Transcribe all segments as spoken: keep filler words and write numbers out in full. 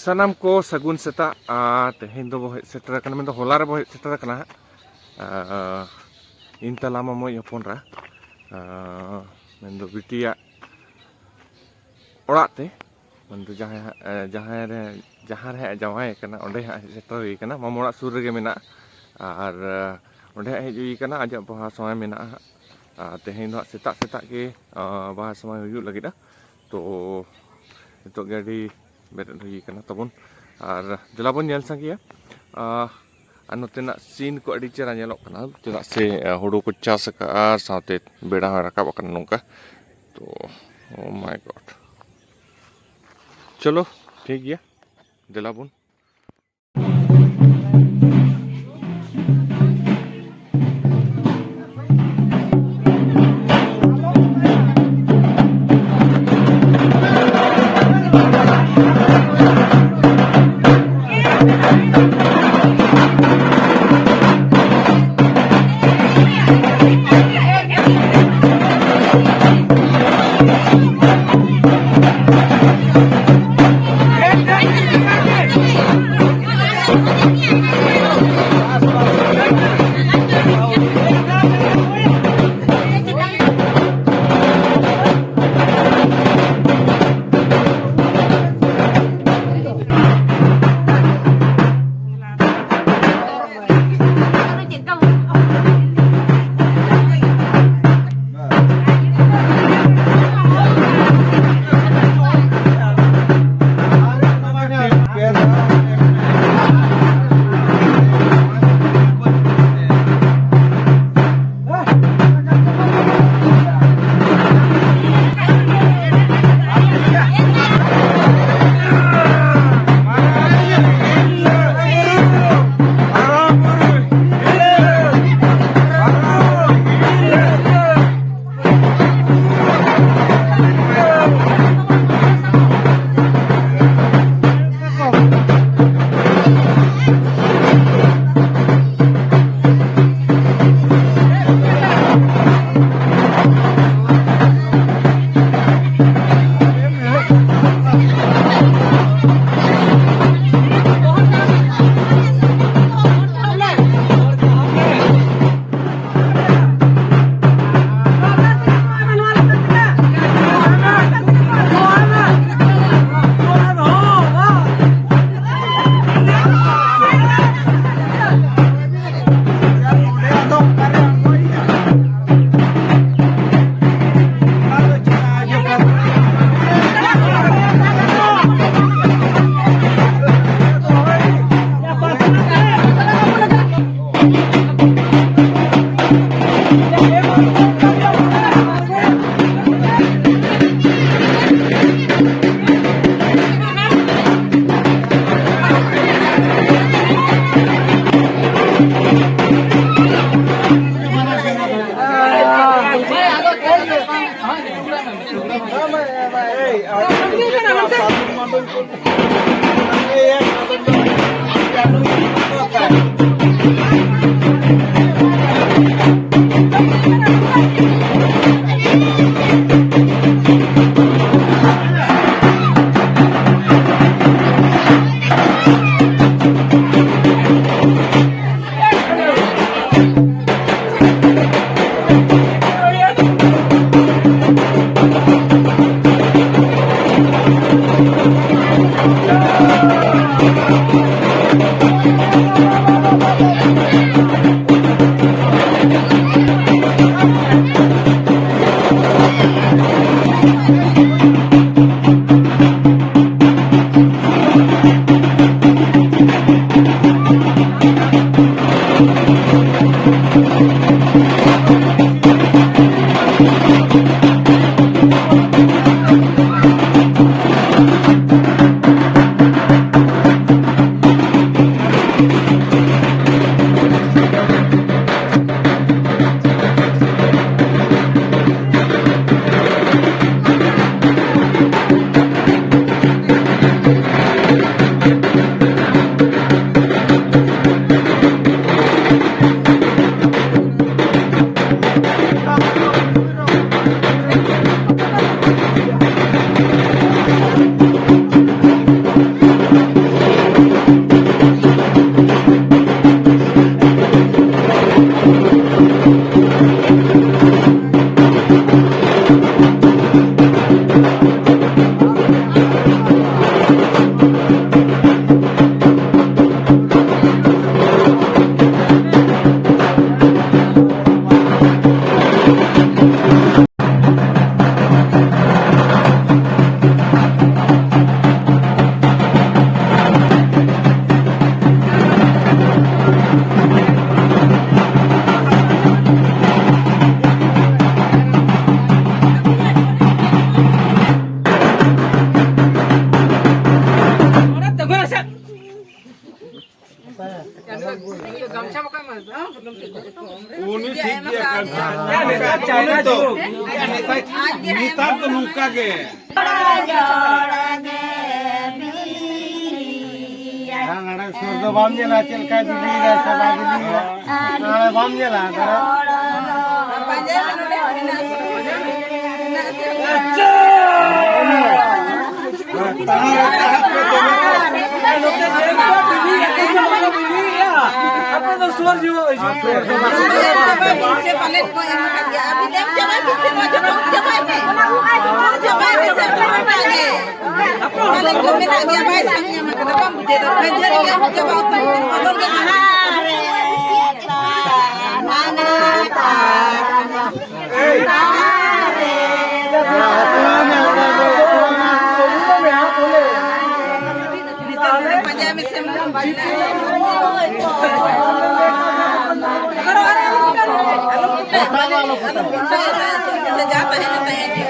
ᱥᱟᱱᱟᱢ ᱠᱚ ᱥᱟᱹᱜᱩᱱ ᱥᱮᱛᱟᱜ᱾ ᱟᱨ ᱛᱮᱦᱮᱧ ᱫᱚᱵᱚ ᱦᱮᱡ ᱥᱮᱴᱮᱨ ᱟᱠᱟᱱᱟ, ᱢᱮᱱᱫᱚ ᱦᱚᱞᱟ ᱨᱮᱵᱚ ᱦᱮᱡ ᱥᱮᱴᱮᱨ ᱟᱠᱟᱱᱟ ᱦᱟᱸᱜ᱾ ᱟᱨ ᱤᱧ ᱛᱟᱞᱟ ᱢᱟᱢᱚᱭ ᱦᱚᱯᱚᱱ ᱨᱟ, ᱟᱨ ᱢᱮᱱᱫᱚ ᱵᱤᱴᱤᱭᱟᱜ ᱚᱲᱟᱜ ᱛᱮ, ᱢᱮᱱᱫᱚ ᱡᱟᱦᱟᱸᱭ ᱦᱟᱸᱜ, ᱮ, ᱡᱟᱦᱟᱸᱭ ᱨᱮ, ᱡᱟᱦᱟᱸ ᱨᱮ ᱦᱟᱸᱜ ᱡᱟᱶᱟᱭ ᱠᱟᱱᱟ, ᱚᱸᱰᱮ ᱦᱟᱸᱜ ᱦᱮᱡ ᱥᱮᱴᱮᱨ ᱦᱩᱭ ᱠᱟᱱᱟ᱾ ᱢᱟᱢᱚ ᱚᱲᱟᱜ ᱥᱩᱨ ᱨᱮᱜᱮ ᱢᱮᱱᱟᱜᱼᱟ᱾ ᱟᱨ, ᱮ, ᱚᱸᱰᱮ ᱦᱟᱸᱜ ᱦᱮᱡ ᱦᱩᱭ ᱠᱟᱱᱟ, ᱟᱡᱟᱜ ᱵᱟᱦᱟ ᱥᱚᱢᱚᱭ ᱢᱮᱱᱟᱜᱼᱟ ᱦᱟᱸᱜ᱾ ᱟᱨ ᱛᱮᱦᱮᱧ ᱫᱚ ᱦᱟᱸᱜ ᱥᱮᱛᱟᱜ ᱥᱮᱛᱟᱜ ᱜᱮ, ᱮ, ᱵᱟᱦᱟ ᱥᱚᱢᱚᱭ ᱦᱩᱭᱩᱜ ᱞᱟᱹᱜᱤᱫᱼᱟ᱾ ᱛᱚ ᱱᱤᱛᱚᱜ ᱜᱮ ᱟᱹᱰᱤ ᱵᱮᱨᱮᱫ ᱦᱩᱭ ᱠᱟᱱᱟ ᱛᱟᱵᱚᱱ᱾ ᱟᱨ ᱫᱮᱞᱟ ᱵᱚᱱ ᱧᱮᱞ ᱥᱟᱸᱜᱮᱭᱟ᱾ ᱟᱨ ᱱᱚᱛᱮᱱᱟᱜ scene ᱠᱚ ᱟᱹᱰᱤ ᱪᱮᱦᱨᱟ ᱧᱮᱞᱚᱜ ᱠᱟᱱᱟ, ᱪᱮᱫᱟᱜ ᱥᱮ ᱦᱩᱲᱩ ᱠᱚ ᱪᱟᱥ ᱟᱠᱟᱫᱼᱟ, ᱥᱟᱶᱛᱮ ᱵᱮᱲᱟ ᱦᱚᱸ ᱨᱟᱠᱟᱵ ᱟᱠᱟᱱᱟ ᱱᱚᱝᱠᱟ᱾ ᱛᱚ, oh my God, ᱪᱚᱞᱚ, ᱴᱷᱤᱠ ᱜᱮᱭᱟ, ᱫᱮᱞᱟ ᱵᱚᱱ᱾ ᱩᱱᱤ ᱴᱷᱤᱠ ᱜᱮᱭᱟ, ᱠᱟᱱ ᱜᱮᱭᱟ᱾ ᱱᱮᱛᱟᱨ ᱫᱚ ᱱᱚᱝᱠᱟ ᱜᱮ᱾ ᱱᱚᱰᱮ ᱥᱩᱨ ᱫᱚ ᱵᱟᱢ ᱧᱮᱞᱟ, ᱪᱮᱫ ᱞᱮᱠᱟᱭ ᱵᱤᱞᱤᱭᱮᱫᱟ ᱥᱮ ᱵᱟᱭ ᱵᱤᱞᱤᱭᱮᱫᱟ᱾ ᱱᱚᱰᱮ ᱵᱟᱢ ᱧᱮᱞᱟ, ᱱᱚᱰᱮ᱾ ᱟᱯᱮ ᱫᱚ ᱥᱩᱨ ᱧᱚᱜ ᱦᱤᱡᱩᱜ ᱯᱮ᱾ ᱯᱟᱞᱮᱫ ᱠᱚ ᱮᱢ ᱟᱠᱟᱫ ᱜᱮᱭᱟ᱾ ᱟᱹᱵᱤᱱ ᱮᱢ ᱪᱟᱵᱟᱭ ᱵᱤᱱ ᱥᱮ, ᱱᱚᱣᱟ ᱪᱟᱵᱟᱭ ᱯᱮ᱾ ᱪᱟᱵᱟᱭ ᱯᱮ ᱥᱮ, ᱚᱠᱚᱭ ᱦᱟᱛᱟᱣ ᱜᱮ? ᱯᱟᱞᱮᱫ ᱠᱚ ᱢᱮᱱᱟᱜ ᱜᱮᱭᱟ, ᱵᱟᱭ ᱥᱟᱵ ᱧᱟᱢ ᱟᱠᱟᱫᱟ, ᱵᱟᱢ ᱵᱩᱡᱷᱟᱹᱣ ᱫᱟ? ᱠᱷᱟᱹᱡᱟᱹᱲᱤ ᱜᱮ ᱦᱚᱸ ᱪᱟᱵᱟ ᱩᱛᱟᱹᱨ ᱠᱟᱱᱟ, ᱵᱚᱫᱚᱞ ᱜᱮ ᱵᱟᱝ᱾ ᱱᱤᱛᱚᱜ ᱱᱚᱰᱮ ᱯᱟᱸᱡᱟᱭ ᱢᱮᱥᱮ, ᱢᱟ᱾ ᱟᱞᱚᱢ ᱠᱩᱴᱟᱹ, ᱟᱞᱚᱢ ᱠᱩᱴᱟᱹ, ᱥᱮ ᱡᱟ ᱛᱟᱦᱮᱱᱟ ᱛᱟᱦᱮᱱ ᱜᱮ᱾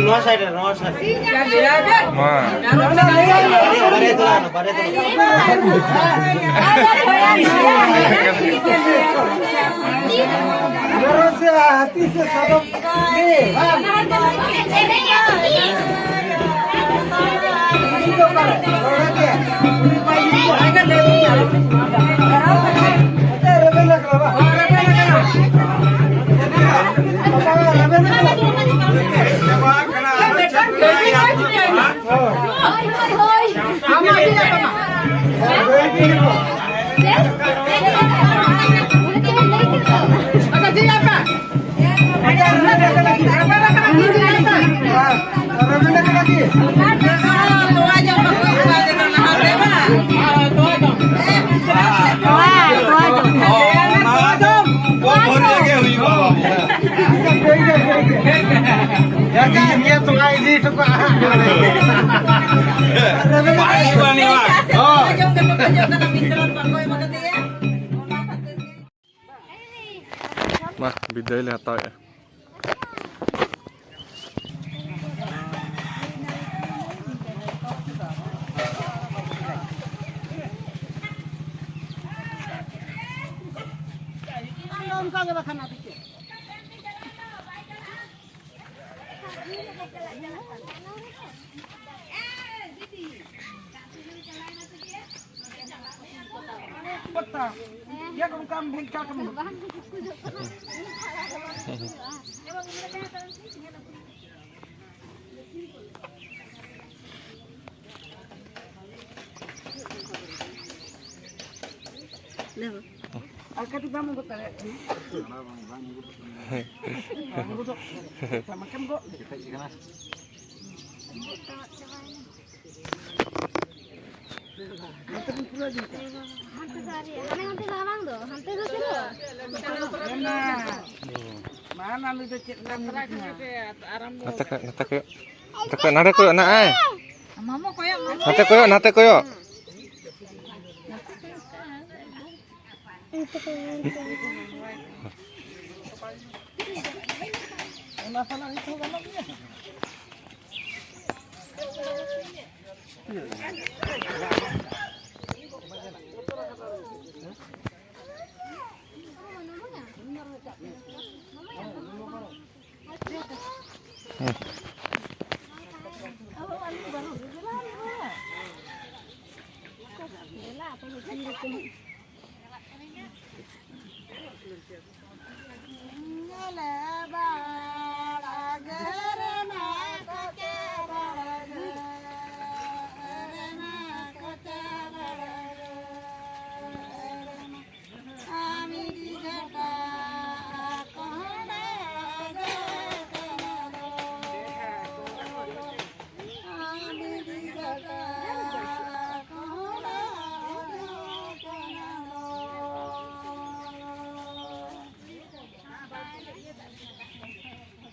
ᱱᱚᱣᱟ ᱥᱟᱭᱤᱰ ᱨᱮ, ᱱᱚᱣᱟ ᱥᱟᱭᱤᱰ ᱨᱮ᱾ ᱢᱟ᱾ ᱵᱟᱨᱭᱟ ᱛᱚᱞᱟ ᱠᱟᱱᱟ, ᱵᱟᱨᱭᱟ ᱛᱚᱞᱟ᱾ ᱦᱟᱹᱛᱤ ᱥᱮ ᱥᱟᱫᱚᱢ᱾ ᱦᱚᱴᱚ ᱠᱟᱜᱼᱟ᱾ ᱵᱟᱭ ᱵᱟᱹᱱᱤᱡ ᱵᱟᱝ᱾ ᱦᱳᱭ᱾ ᱢᱟ, ᱵᱤᱫᱟᱹᱭ ᱞᱮ ᱦᱟᱛᱟᱣᱮᱫᱼᱟ᱾ ᱚᱱᱠᱟ ᱜᱮ ᱵᱟᱠᱷᱟᱱ ᱟᱫᱚ ᱪᱮᱫ? ᱯᱟᱛᱟ᱾ ᱤᱭᱟᱹ ᱠᱚ ᱚᱱᱠᱟᱢ ᱵᱷᱮᱡᱟ ᱠᱟᱜ ᱢᱮ᱾ ᱟᱨ ᱠᱟᱹᱴᱤᱡ ᱵᱟᱢ ᱩᱰᱩᱠ ᱫᱟᱲᱮᱭᱟᱜ ᱠᱟᱱᱟ᱾ ᱵᱟᱢ ᱩᱰᱩᱠ ᱫᱟᱲᱮᱭᱟᱜ ᱠᱟᱱᱟ᱾ ᱢᱟᱪᱟᱢ ᱜᱚᱜ ᱞᱮ᱾ ᱱᱚᱛᱮ ᱵᱚᱱ ᱯᱩᱨᱟᱹ ᱤᱫᱤ ᱠᱟᱜᱼᱟ᱾ ᱦᱟᱱᱛᱮ ᱫᱚ ᱟᱨ ᱦᱟᱱᱮ ᱦᱟᱱᱛᱮ ᱫᱚ ᱵᱟᱝ ᱫᱚ, ᱦᱟᱱᱛᱮ ᱫᱚ ᱪᱮᱫ ᱦᱚᱸ ᱵᱟᱝ᱾ ᱢᱟ, ᱢᱟ, ᱱᱩᱭ ᱫᱚ ᱪᱮᱫ ᱞᱮᱠᱟ ᱧᱮᱞᱚᱜ ᱠᱟᱱᱟ? ᱱᱟᱛᱮ ᱠᱷᱚᱡ, ᱱᱟᱛᱮ ᱠᱷᱚᱡ, ᱱᱟᱛᱮ ᱠᱷᱚᱡ, ᱱᱟᱲᱮ ᱠᱚᱭᱚᱜ, ᱱᱟᱜᱼᱟᱭ᱾ ᱢᱟᱢᱚ ᱠᱚᱭᱚᱜ, ᱢᱟᱢᱚ᱾ ᱱᱟᱛᱮ ᱠᱚᱭᱚᱜ, ᱱᱟᱛᱮ ᱠᱚᱭᱚᱜ᱾ ᱚᱱᱟ ᱥᱟᱞᱟᱜ ᱱᱤᱛ ᱦᱚᱸ ᱜᱟᱱᱚᱜ ᱜᱮᱭᱟ᱾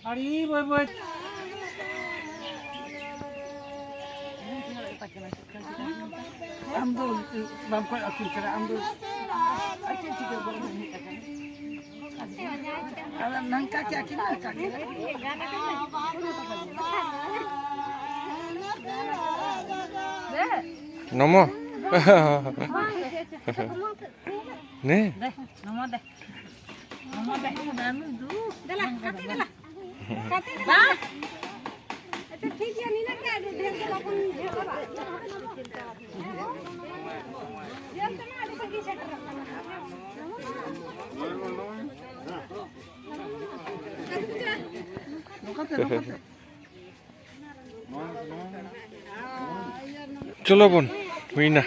ᱟᱹᱰᱤ ᱵᱟᱹᱭ ᱵᱟᱹᱭ᱾ ᱵᱟᱢ ᱠᱚᱭᱚᱜ ᱟᱹᱠᱤᱱ ᱠᱟᱱᱟ, ᱟᱢ ᱫᱚ ᱟᱹᱠᱤᱱ ᱪᱤᱠᱟᱹ ᱜᱚᱲᱚ ᱦᱮᱡ ᱟᱠᱟᱱᱟ? ᱟᱫᱚ ᱱᱚᱝᱠᱟ ᱠᱮ ᱟᱹᱠᱤᱱ, ᱱᱚᱝᱠᱟ ᱠᱮ᱾ ᱱᱚᱢᱚ᱾ ᱱᱮ᱾ ᱫᱮ, ᱱᱚᱢᱚ ᱫᱮ᱾ ᱱᱚᱢᱚ ᱫᱮ᱾ ᱫᱮᱞᱟ, ᱠᱟᱹᱴᱤᱡ ᱫᱮᱞᱟ᱾ ᱠᱟᱹᱴᱤᱡ ᱫᱮᱞᱟ᱾ ᱟᱪᱪᱷᱟ, ᱴᱷᱤᱠ ᱜᱮᱭᱟ, ᱱᱤᱱᱟᱹᱜ ᱜᱮ, ᱟᱹᱰᱤ ᱰᱷᱮᱨ ᱫᱚ ᱵᱟᱵᱚᱱ ᱰᱷᱮᱨ ᱫᱚ ᱵᱟᱝ᱾ ᱧᱮᱞ ᱛᱮᱢᱟ ᱟᱹᱰᱤ ᱥᱟᱺᱜᱤᱧ ᱥᱮᱴᱮᱨᱚᱜ ᱠᱟᱱᱟ᱾ ᱪᱚᱞᱚ ᱵᱚᱱ, ᱦᱩᱭᱱᱟ᱾